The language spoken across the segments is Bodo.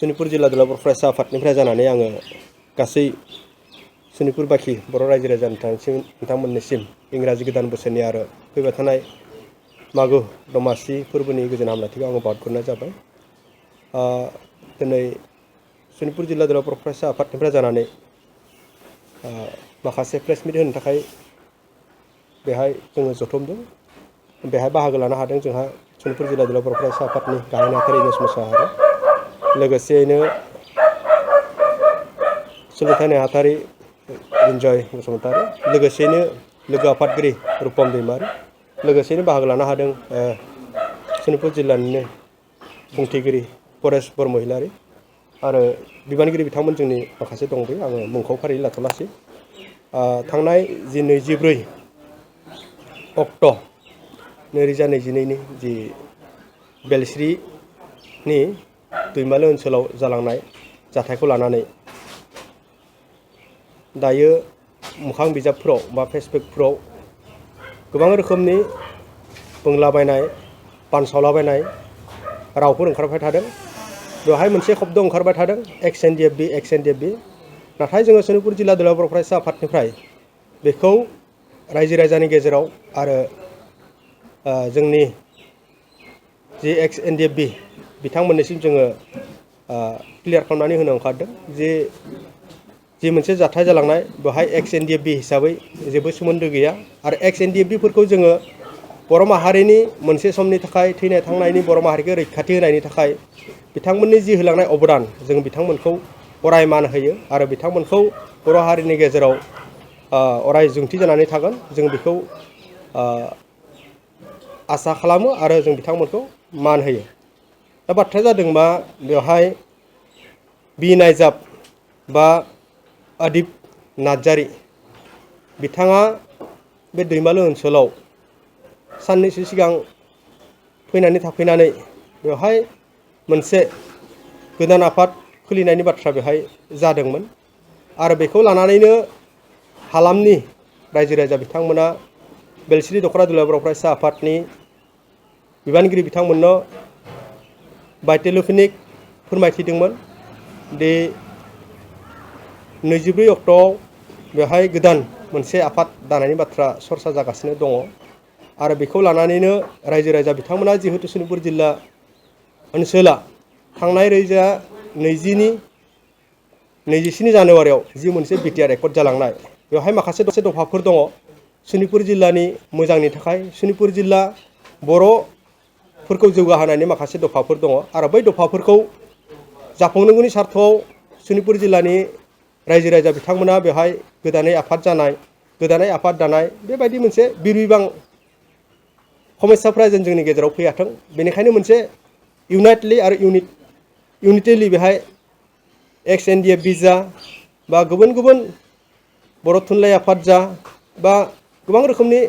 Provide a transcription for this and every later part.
सनितपुर जिल्ला दुलाराय फरायसा आफादनिफ्राय जानानै आङो गासै सनितपुर बाखि बर' रायजो नोंथांमोननिसिम इंराजि गोदान बोसोरनि आरो फैबाय थानाय मागो दमासि फोरबोनि गोजोन हामलायथिखौ आङो बावहरग्रोनाय जाबाय। दिनै सनितपुर जिल्ला दुलाराय फरायसा आफादनिफ्राय जानानै माखासे प्रेस मिट होनो थाखाय बेहाय जोङो जथुमदों। बेहाय बाहागो लानो हादों जोंहा सनितपुर जिल्ला दुलाराय फरायसा आफादनि गाहाय नेहाथारि इनेस मोसाहारि, लोगोसेयैनो सोलोंथाइ नेहाथारि रिन्जय बसुमतारी, लोगोसेयैनो लोगो आफादगिरि रुपम दैमारि, लोगोसेयैनो बाहागो लानो हादों सनितपुर जिल्लानिनो बुंथिगिरि परेश बरमहिलारि आरो बिबानगिरि बिथांमोन जोंनि माखासे दंबोयो। आङो मुंखौ फारियै लाथ'लासै। थांनाय जि 24 अक्ट' 2022नि जि बेलस्रिनि दैमालु ओनसोलाव जालांनाय जाथायखौ लानानै दायो मोखां बिजाबफोराव बा फेसबुकफोराव गोबां रोखोमनि बुंलाबायनाय, बानसावलाबायनाय रावफोर ओंखारबाय थादों। बेवहाय मोनसे शब्द ओंखारबाय थादों, एक्स एनडिएफबि एक्स एनडिएफबि। नाथाय जोङो सनितपुर जिल्ला दुलाराय बर' फरायसा आफादनिफ्राय बेखौ रायजो राजानि गेजेराव आरो जोंनि जि एक्स एनडिएफबि बिथांमोननिसिम जोङो क्लियार खालामनानै होनो ओंखारदों जि मोनसे जाथाय जालांनाय बेवहाय एक्स एनडिएफबि हिसाबै जेबो सोमोन्दो गैया आरो एक्स एनडिएफबिफोरखौ जोङो बर' माहारिनि मोनसे समनि थाखाय थैनाय थांनायनि बर' माहारिखौ रैखाथि होनायनि थाखाय बिथांमोननि जि होलांनाय अबदान, जों बिथांमोनखौ अराय मान होयो आरो बिथांमोनखौ बर' हारिनि गेजेराव अराय जोंथि जानानै थागोन। जों बेखौ आसा खालामो आरो जों बिथांमोनखौ मान होयो। दा बाथ्राया जादों मा, बेवहाय बि नायजाब बा आदिब नार्जारि बिथाङा बे दैमालु ओनसोलाव साननैसो सिगां फैनानै थाफैनानै बेवहाय मोनसे गोदान आफाद खुलिनायनि बाथ्रा बेवहाय जादोंमोन आरो बेखौ लानानैनो हालामनि रायजो राजा बिथांमोना बेलस्रि दख'रा दुलाराय बर' फरायसा आफादनि बिबानगिरि बिथांमोननो बाय टेलिफनिक फोरमायथिदोंमोन दि 24 अक्ट'आव बेवहाय गोदान मोनसे आफाद दानायनि बाथ्रा सरसा जागासिनो दङ आरो बेखौ लानानैनो रायजो राजा बिथांमोना जिहेतु सनितपुर जिल्ला ओनसोला थांनाय 27 जानुवारियाव जि मोनसे बिटिआर एकर्ड जालांनाय, बेवहाय माखासे दफाफोर दङ सनितपुर जिल्लानि मोजांनि थाखाय, सनितपुर जिल्ला बर'फोरखौ जौगाहोनायनि माखासे दफाफोर दङ आरो बै दफाफोरखौ जाफुंनांगौनि सार्थआव सनितपुर जिल्लानि रायजो राजा बिथांमोना बेवहाय गोदानै आफाद जानाय, गोदानै आफाद दानाय बेबायदि मोनसे बिरबिबां समस्याफ्रा जोंनि गेजेराव फैयाथों, बेनिखायनो मोनसे इउनाइटलि आरो इउनिटिलि बेहाय एक्स एनडिएफबि जा बा गुबुन गुबुन बर' थुनलाइ आफाद जा बा गोबां रोखोमनि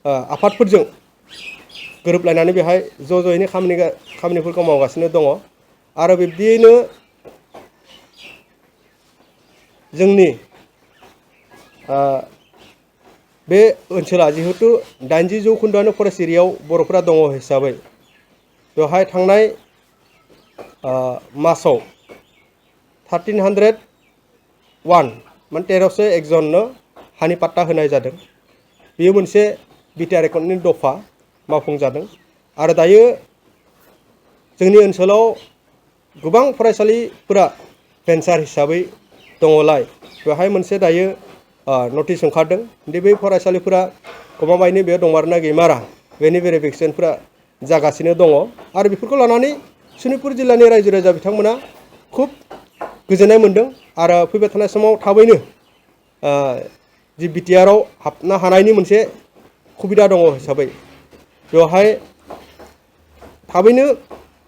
आफादफोरजों गोरोबलायनानै बेहाय ज'यैनो खामानिफोरखौ मावगासिनो दङ आरो बिब्दियैनो जोंनि बे ओनसोला जिहेतु 80% फरेस्ट एरियायाव बर'फोरा दङ हिसाबै बेवहाय थांनाय मासाव 1301 माने 1301 जननो हानि पाट्टा होनाय जादों। बेयो मोनसे बिटिआर एकर्डनि दफा मावफुंजादों आरो दायो जोंनि ओनसोलाव गोबां फरायसालिफोरा भेन्सार हिसाबै दङलाय बेवहाय मोनसे दायो नटिस ओंखारदों दि बै फरायसालिफोरा गमामायैनो बेयाव दंमारोना गैमारा बेनि भेरिफिकेसनफोरा जागासिनो दङ आरो बेफोरखौ लानानै सनितपुर जिल्लानि रायजो राजा बिथांमोना खुब गोजोननाय मोन्दों आरो फैबाय थानाय समाव थाबैनो जि बिटिआरआव हाबनो हानायनि मोनसे सुबिदा दङ हिसाबै बेवहाय थाबैनो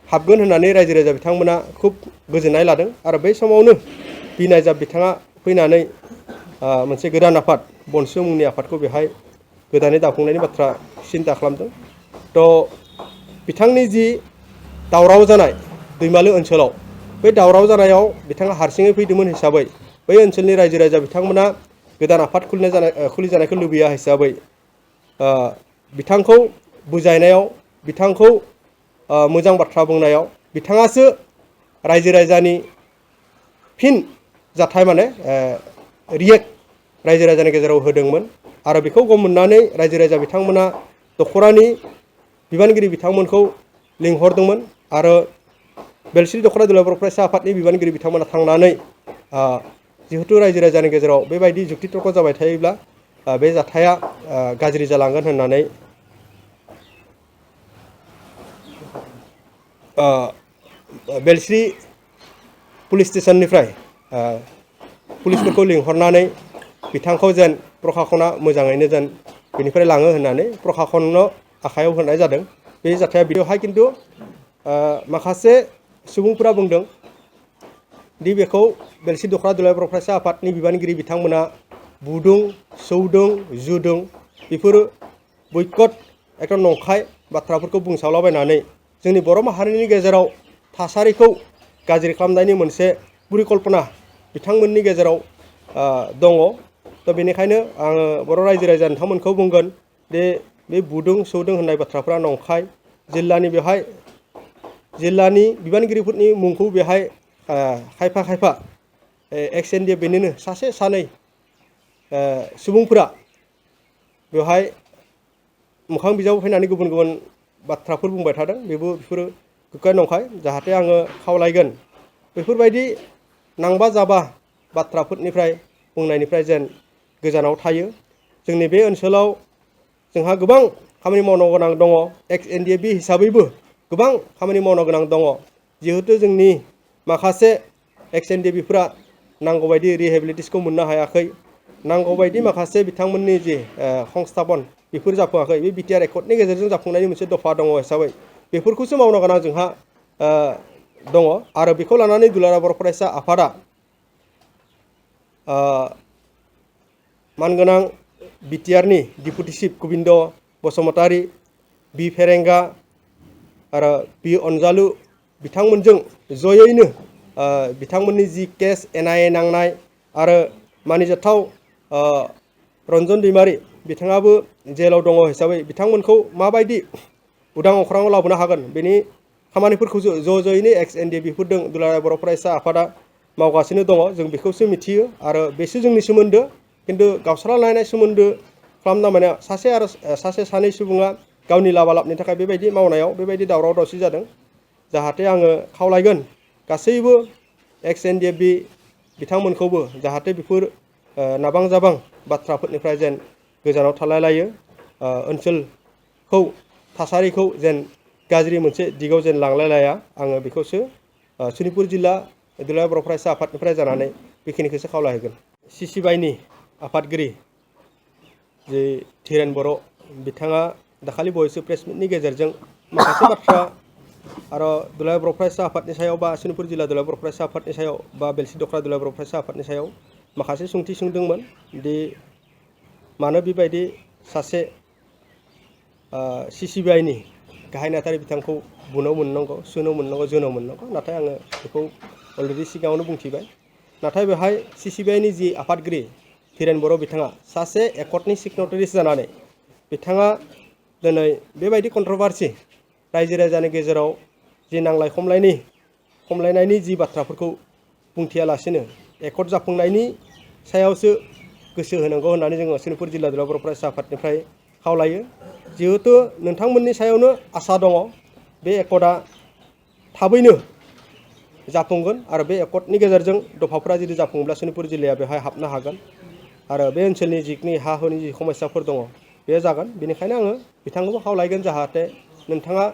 हाबगोन होननानै रायजो राजा बिथांमोना खुब गोजोननाय लादों आरो बै समावनो बि नायजाब बिथाङा फैनानै मोनसे गोदान आफाद बनसु मुंनि आफादखौ बेहाय गोदानै दाफुंनायनि बाथ्रा सिन्था खालामदों। बिथांनि जि दावराव जानाय दैमालु ओनसोलाव, बै दावराव जानायाव बिथाङा हारसिङै फैदोंमोन हिसाबै बै ओनसोलनि रायजो राजा बिथांमोना गोदान आफाद खुलिजानायखौ लुबैया हिसाबै बिथांखौ बुजायनायाव, बिथांखौ मोजां बाथ्रा बुंनायाव बिथाङासो रायजो राजानि फिन जाथाय माने रियेक्ट रायजो राजानि गेजेराव होदोंमोन आरो बेखौ गम मोननानै रायजो राजा बिथांमोना दख'रानि बिबानगिरि बिथांमोनखौ लिंहरदोंमोन आरो बेलश्री दख'रा दुलाराय बर' फरायसा आफादनि बिबानगिरि बिथांमोना थांनानै जिहेतु रायजो राजानि गेजेराव बेबायदि जुक्ति तर्क जाबाय थायोब्ला बे जाथाया गाज्रि जालांगोन होननानै बेलश्री पुलिस स्टेशननिफ्राय पुलिसफोरखौ लिंहरनानै बिथांखौ जेन प्रखाखना मोजाङैनो जेन बेनिफ्राय लाङो होननानै प्रखाखननो आखायाव होनाय जादों। बे जाथाया बेवहाय खिन्थु माखासे सुबुंफोरा बुंदों दि बेखौ बेलश्री दख'रा दुलाराय बर' फरायसा आफादनि बिबानगिरि बिथांमोना बुदों सौदों जुदों बेफोरो बैकट एकदम नंखाय बाथ्राफोरखौ बुंसावलाबायनानै जोंनि बर' माहारिनि गेजेराव थासारिखौ गाज्रि खालामनायनि मोनसे परिकल्पना बिथांमोननि गेजेराव दङ। थ' बेनिखायनो आङो बर' रायजो राजा नोंथांमोनखौ बुंगोन दे बे बुदों सौदों होननाय बाथ्राफ्रा नंखाय। जिल्लानि बिबानगिरिफोरनि मुंखौ बेहाय खायफा खायफा एक्स एनडिएफ बेनिनो सासे सानै सुबुंफोरा बेवहाय मोखां बिजाबाव फैनानै गुबुन गुबुन बाथ्राफोर बुंबाय थादों। बेफोरो गोग्गाय नंखाय। जाहाथे आङो खावलायगोन बेफोरबायदि नांबा जाबा बाथ्राफोरनिफ्राय बुंनायनिफ्राय जेन गोजानाव थायो। जोंनि बे ओनसोलाव जोंहा गोबां खामानि मावनो गोनां दङ। एक्स एनडिएफ हिसाबैबो गोबां खामानि मावनो गोनां दङ। जिहेतु जोंनि माखासे एक्स एनडिएफफोरा नांगौबायदि रिहेबिलिटेसनखौ मोननो हायाखै, नांगौबायदि माखासे बिथांमोननि जि संस्थापन बेफोर जाफुङाखै। बे बिटिआर एकर्डनि गेजेरजों जाफुंनायनि मोनसे दफा दङ हिसाबै बेफोरखौसो मावनो गोनां जोंहा दङ आरो बेखौ लानानै दुलाराय बर' फरायसा आफादा मानगोनां बिटिआरनि डिपुटि चिफ गबिन्द बसुमतारी, बि फेरेंगा आरो बि अनजालु बिथांमोनजों जयैनो बिथांमोननि जि केस एनआइए नांनाय आरो मानिजाथाव रन्जन दैमारि बिथाङाबो जेलाव दङ हिसाबै बिथांमोनखौ माबायदि उदां अख्राङाव लाबोनो हागोन बेनि खामानिफोरखौ ज'यैनो एक्स एनडिएफफोरजों दुलाराय बर' फरायसा आफादा मावगासिनो दङ। जों बेखौसो मिथियो आरो बेसो जोंनि सोमोन्दो। खिन्थु गावस्रालायनाय सोमोन्दो खालामना माने सासे सानै सुबुङा गावनि लाबा लाबनि थाखाय बेबायदि मावनायाव बेबायदि दावराव दावसि जादों। जाहाथे आङो खावलायगोन गासैबो एक्स एनडिएफ बिथांमोनखौबो जाहाथे बेफोर नाबां जाबां बाथ्राफोरनिफ्राय जेन गोजानाव थालायलायो, ओनसोलखौ थासारिखौ जेन गाज्रि मोनसे दिगाव जेन लांलायलाया। आङो बेखौसो सनितपुर जिल्ला दुलाराय बर' फरायसा आफादनिफ्राय जानानै बेखिनिखौसो खावलायहोगोन। सिसिबाइनि आफादगिरि जे धीरेन बर' बिथाङा दाखालि बावैसो प्रेस मिटनि गेजेरजों माखासे बाथ्रा आरो दुलाराय बर' फरायसा आफादनि सायाव बा सनितपुर जिल्ला दुलाराय बर' फरायसा आफादनि सायाव बा बेलश्री दख'रा दुलाराय बर' फरायसा आफादनि सायाव माखासे सोंथि सोंदोंमोन दि मानो बेबायदि सासे सिसिबिआइनि गाहाय नेहाथारि बिथांखौ बुनो मोननांगौ, सुनो मोननांगौ, जोनो मोननांगौ। नाथाय आङो बेखौ अलरेडि सिगाङावनो बुंथिबाय। नाथाय बेवहाय सिसिबिआइनि जि आफादगिरि धीरेन बर' बिथाङा सासे एकर्डनि सिगनेटारिस जानानै बिथाङा दिनै बेबायदि कन्ट्रभारसि रायजो राजानि गेजेराव जि नांलाय खमलायनायनि जि बाथ्राफोरखौ बुंथियालासिनो एकर्ड जाफुंनायनि सायावसो गोसो होनांगौ होननानै जोङो सनितपुर जिल्ला दुलाराय बर' फरायसा आफादनिफ्राय खावलायो। जिहेतु नोंथांमोननि सायावनो आसा दङ बे एकर्डआ थाबैनो जाफुंगोन आरो बे एकर्डनि गेजेरजों दफाफोरा जुदि जाफुङोब्ला सनितपुर जिल्लाया बेवहाय हाबनो हागोन आरो बे ओनसोलनि जिखिनि हा हुनि जि समस्याफोर दङ बे जागोन। बेनिखायनो आङो बिथांखौबो खावलायगोन जाहाथे नोंथाङा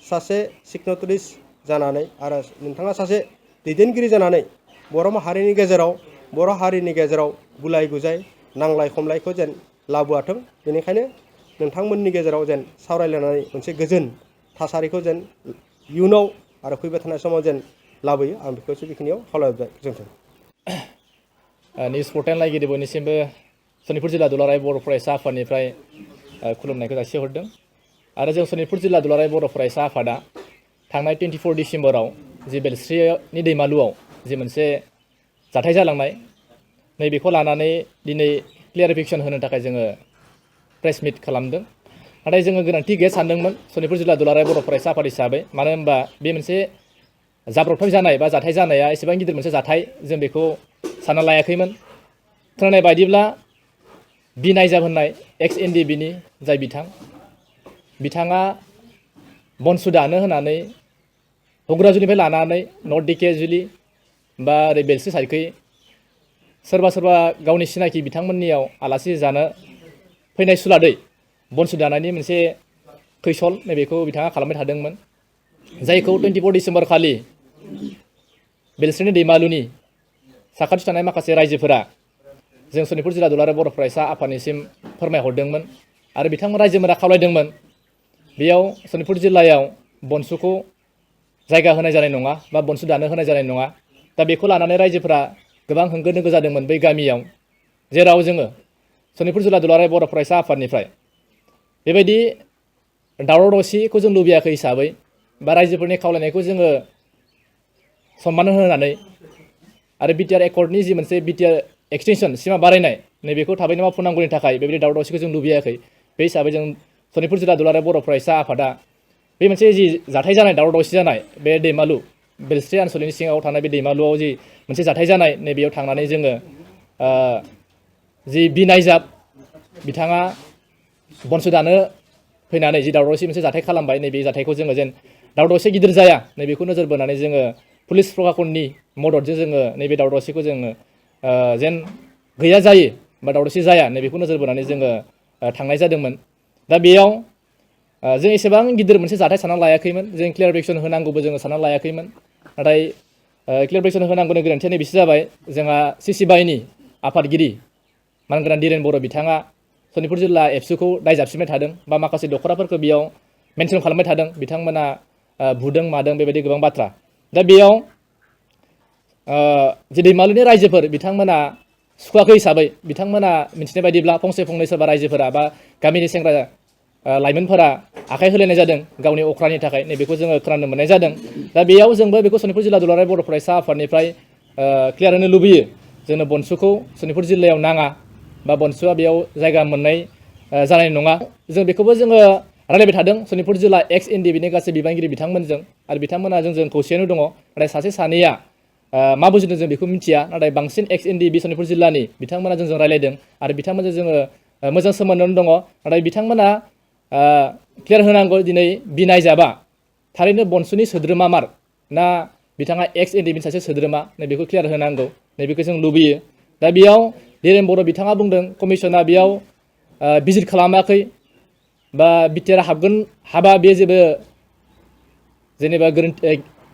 सासे सिगनेटारिस जानानै आरो नोंथाङा सासे दैदेनगिरि जानानै बर' हारिनि गेजेराव गुलाय गुजाय नांलाय खमलायखौ जेन लाबोआथों। बेनिखायनो नोंथांमोननि गेजेराव जेन सावरायलायनानै मोनसे गोजोन थासारिखौ जेन इयुनाव आरो फैबाय थानाय समाव जेन लाबोयो। आं बेखौसो बेखिनियाव खावलायबाय। गोजोन्थों। निउस पर्टेल नायगिरि बयनिसिमबो सनितपुर जिल्ला दुलाराय बर' फरायसा आफादनिफ्राय खुलुमनायखौ जासिहरदों आरो जों सनितपुर जिल्ला दुलाराय बर' फरायसा आफादा थांनाय 24 डिसेम्बराव जि बेलश्रीनि दैमालुआव जि मोनसे जाथाय जालांनाय नैबेखौ लानानै दिनै क्लियारिफिकेसन होनो थाखाय जोङो प्रेस मिट खालामदों। नाथाय जोङो गोनांथि गैया सानदोंमोन सनितपुर जिल्ला दुलाराय बर' फरायसा आफाद हिसाबै। मानो होनबा बे मोनसे जाब्रबथाय जानाय बा जाथाय जानाया एसेबां गिदिर मोनसे जाथाय जों बेखौ सानना लायाखैमोन। खोनानाय बायदिब्ला बिनायजाब होननाय एक्स एनडिएफबि जाय बिथाङा बनसु दानो होनानै हुग्राजुलिनिफ्राय लानानै नर्थ दिकेजुलि बा ओरै बेलस्रि साइडखै सोरबा गावनि सिनाखि बिथांमोननियाव आलासि जानो फैनाय सुलादै बनसु दानायनि मोनसे खैसल नैबेखौ बिथाङा खालामबाय थादोंमोन, जायखौ 24 डिसेम्बर खालि बेलस्रिनि दैमालुनि साखाथि थानाय माखासे रायजोफोरा जों सनितपुर जिल्ला दुलाराय बर' फरायसा आफादनिसिम फोरमायहरदोंमोन आरो बिथांमोन रायजोफोरा खावलायदोंमोन बेयाव सनितपुर जिल्लायाव बनसुखौ जायगा होनाय जानाय नङा बा बनसु दानो होनाय जानाय नङा। दा बेखौ लानानै रायजोफोरा गोबां होंगो दोंगो जादोंमोन बै गामियाव, जेराव जोङो सनितपुर जिल्ला दुलाराय बर' फरायसा आफादनिफ्राय बेबायदि दावराव दावसिखौ जों लुबैयाखै हिसाबै बा रायजोफोरनि खावलायनायखौ जोङो सनमान होनानै आरो बिटिआर एकर्डनि जि मोनसे बिटिआर एक्सटेनसन सिमा बारायनाय नैबेखौ थाबैनो मावफुंनांगौनि थाखाय बेबायदि दावराव दावसिखौ जों लुबैयाखै। बे हिसाबै जों सनितपुर जिल्ला दुलाराय बर' फरायसा आफादा बे मोनसे जि जाथाय जानाय दावराव दावसि जानाय बे दैमालु बेलस्रि आनसलिकनि सिङाव थानाय बे दैमालुआव जि मोनसे जाथाय जानाय नैबेयाव थांनानै जोङो जि बिनायजाब बिथाङा बनसु दानो फैनानै जि दावराव दावसि मोनसे जाथाय खालामबाय नैबे जाथायखौ जोङो जेन दावराव दावसि गिदिर जाया नैबेखौ नोजोर बोनानै जोङो पुलिस प्रशासननि मददजों जोङो नैबे दावराव दावसिखौ जोङो जेन गैया जायो बा दावराव दावसि जाया नैबेखौ नोजोर बोनानै जोङो थांनाय जादोंमोन। दा बेयाव जों एसेबां गिदिर मोनसे जाथाय सानना लायाखैमोन, जों क्लियारिफिकेसन होनांगौबो जोङो सानना लायाखैमोन। नाथाय क्लियारिफिकेसन होनांगौनि गोनांथिया नैबेसो जाबाय, जोंहा CC/BIनि आफादगिरि मानगोनां दिरेन बर' बिथाङा सनितपुर जिल्ला एबसुखौ दाय जाबसिनबाय थादों बा माखासे दख'राफोरखौ बेयाव मेनसन खालामबाय थादों, बिथांमोना बुदों मादों बेबायदि गोबां बाथ्रा। दा बेयाव जि दैमालुनि रायजोफोर बिथांमोना सुखुवाखै हिसाबै बिथांमोना मिथिनाय बायदिब्ला फंसे फंनै सोरबा रायजोफोरा बा गामिनि सेंग्रा लाइमोनफोरा आखाइ होलायनाय जादों गावनि अख्रानि थाखाय नैबेखौ जोङो खोनानो मोननाय जादों। दा बेयाव जोंबो बेखौ सनितपुर जिल्ला दुलाराय बर' फरायसा आफादनिफ्राय क्लियार होनो लुबैयो, जोंनो बनसुखौ सनितपुर जिल्लायाव नाङा बा बनसुआ बेयाव जायगा मोननाय जानाय नङा। जों बेखौबो जोङो रायलायबाय थादों सनितपुर जिल्ला एक्स एनडिएफबिनि गासै बिबानगिरि बिथांमोनजों आरो बिथांमोना जोंजों खौसेयानो दङ। नाथाय सासे सानैया मा बुजिदों जों बेखौ मिथिया, नाथाय बांसिन एक्स एनडिएफबि सनितपुर जिल्लानि बिथांमोना जोंजों रायलायदों आरो बिथांमोनजों जोङो मोजां सोमोन्दोआवनो दङ। नाथाय बिथांमोना क्लियार होनांगौ दिनै बिनायजाबा थारैनो बनसुनि सोद्रोमा मार ना बिथाङा एक्स एनडिएफबिनि सासे सोद्रोमा नैबेखौ क्लियार होनांगौ, नैबेखौ जों लुबैयो। दा बेयाव दिरेन बर' बिथाङा बुंदों कमिसना बेयाव भिजिट खालामाखै बा बिटिआर हाबगोन हाबा बे जेबो जेनेबा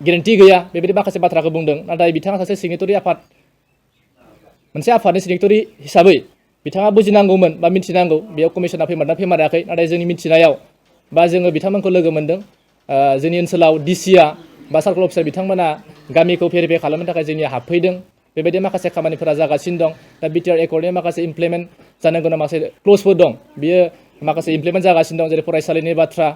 गेरेन्टि गैया बेबायदि माखासे बाथ्राखौ बुंदों। नाथाय बिथाङा सासे सिगनेटरि आफाद मोनसे आफादनि सिगनेटरि हिसाबै बिथाङा बुजिनांगौमोन बा मिथिनांगौ बेयाव कमिसना फैमारना फैमाराखै। नाथाय जोंनि मिथिनायाव बा जोङो बिथांमोनखौ लोगो मोनदों, जोंनि ओनसोलाव डिसिआ बा सार्कल अफिसार बिथांमोना गामिखौ भेरिफाइ खालामनो थाखाय जोंनिया हाबफैदों, बेबायदि माखासे खामानिफोरा जागासिनो दं। दा बिटिआर एकर्डनि माखासे इमप्लिमेन्ट जानो गोनां माखासे क्लजफोर दं, बियो माखासे इमप्लिमेन्ट जागासिनो दं, जेरै फरायसालिनि बाथ्रा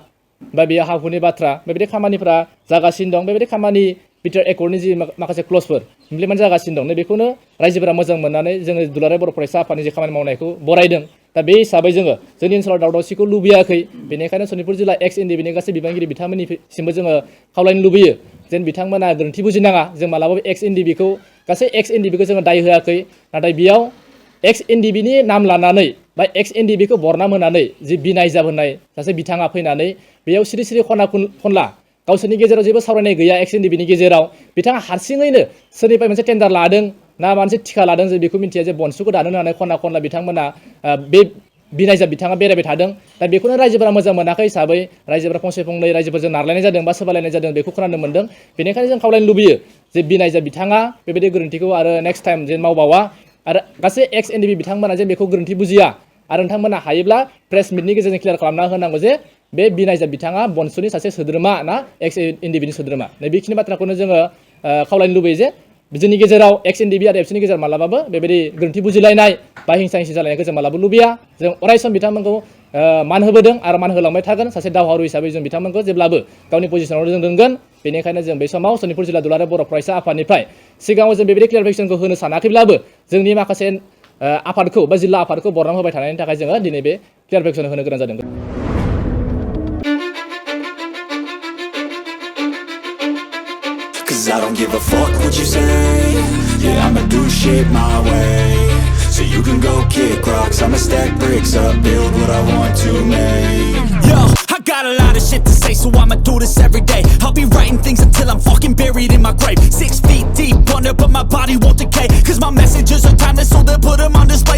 बा बेयो हा हुनि बाथ्रा बेबायदि खामानिफोरा जागासिनो दं। बेबायदि खामानि बिटिआर एकर्डनि जि माखासे क्लजफोर इमप्लिमेन्ट जागासिनो दं बेखौनो रायजोफोरा मोजां मोननानै जोङो दुलाराय बर' फरायसा आफादनि जि खामानि मावनायखौ बरायदों। दा बे हिसाबै जोङो जोंनि ओनसोलाव दावराव दावसिखौ लुबैयाखै, बेनिखायनो सनितपुर जिल्ला एक्स एनडिएफबिनि गासै बिबानगिरि बिथांमोननिसिमबो जोङो खावलायनो लुबैयो जेन बिथांमोना गोरोन्थि बुजिनाङा। जों मालाबाबो एक्स एनडिएफबिखौ गासै एक्स एनडिएफबिखौ जोङो दाय होआखै, नाथाय बेयाव एक्स एनडिएफबिनि नाम लानानै बा एक्स एनडिएफबिखौ बरनाम होनानै जि बिनायजाब होननाय सासे बिथाङा फैनानै बेयाव सिरि सिरि खना खनला गावसोरनि गेजेराव जेबो सावरायनाय गैया एक्स एनडिएफबिनि गेजेराव, बिथाङा हारसिङैनो सोरनिफ्राय मोनसे टेन्डार लादों ना माबा मोनसे थिखा लादों जों बेखौ मिथिया जे बनसुखौ दानो होननानै खना खनला बिथांमोना बे बिनायजाब बिथाङा बेरायबाय थादों। दा बेखौनो रायजोफोरा मोजां मोनाखै हिसाबै रायजोफोरा फंसे फंनै रायजोफोरजों नारलायनाय जादों बा सोबालायनाय जादों बेखौ खोनानो मोन्दों। बेनिखायनो जों खावलायनो लुबैयो जे बिनायजाब बिथाङा बेबायदि गोरोन्थिखौ आरो नेक्स्ट टाइम जेन मावबावा आरो गासै एक्स एनडिएफबि बिथांमोना जे बेखौ गोरोन्थि बुजिया आरो नोंथांमोना हायोब्ला प्रेस मिटनि गेजेरजों क्लियार खालामना होनांगौ जे बे बिनायजाब बिथाङा बनसुनि सासे सोद्रोमा ना एक्स एनडिएफबिनि सोद्रोमा। बेखिनि बाथ्राखौनो जोङो खावलायनो लुबैयो जे जोंनि गेजेराव एक्स एनडिएफबि आरो एबसुनि गेजेराव मालाबाबो बेबायदि गोरोन्थि बुजिलायनाय बा हिंसा हिंसि जालायनायखौ जों मालाबाबो लुबैया। जों अरायसम बिथांमोनखौ मान होबोदों आरो मान होलांबाय थागोन। सासे दावहारु हिसाबै जों बिथांमोनखौ जेब्लाबो गावनि पजिसनाव जों दोनगोन। बेनिखायनो जों बे समाव सनितपुर जिल्ला दुलाराय बर' फरायसा आफादनिफ्राय सिगाङाव जों बेबायदि क्लियारिफिकेसनखौ होनो सानाखैब्लाबो जोंनि माखासे आफादखौ बा जिल्ला आफादखौ बरनाम होबाय थानायनि थाखाय जोङो दिनै बे क्लियारिफिकेसन होनो गोनां जादों। Cause give a fuck what you say. Yeah, I'ma do shit my way. So you can go kick rocks, I'ma stack bricks up, build what I want to make. Yo, I got a lot of shit to say, so I'ma do this every day. I'll be writing things until I'm fucking buried in my grave. 6 feet deep under, but my body won't decay. Cause my messages are timeless, so they'll put them on display.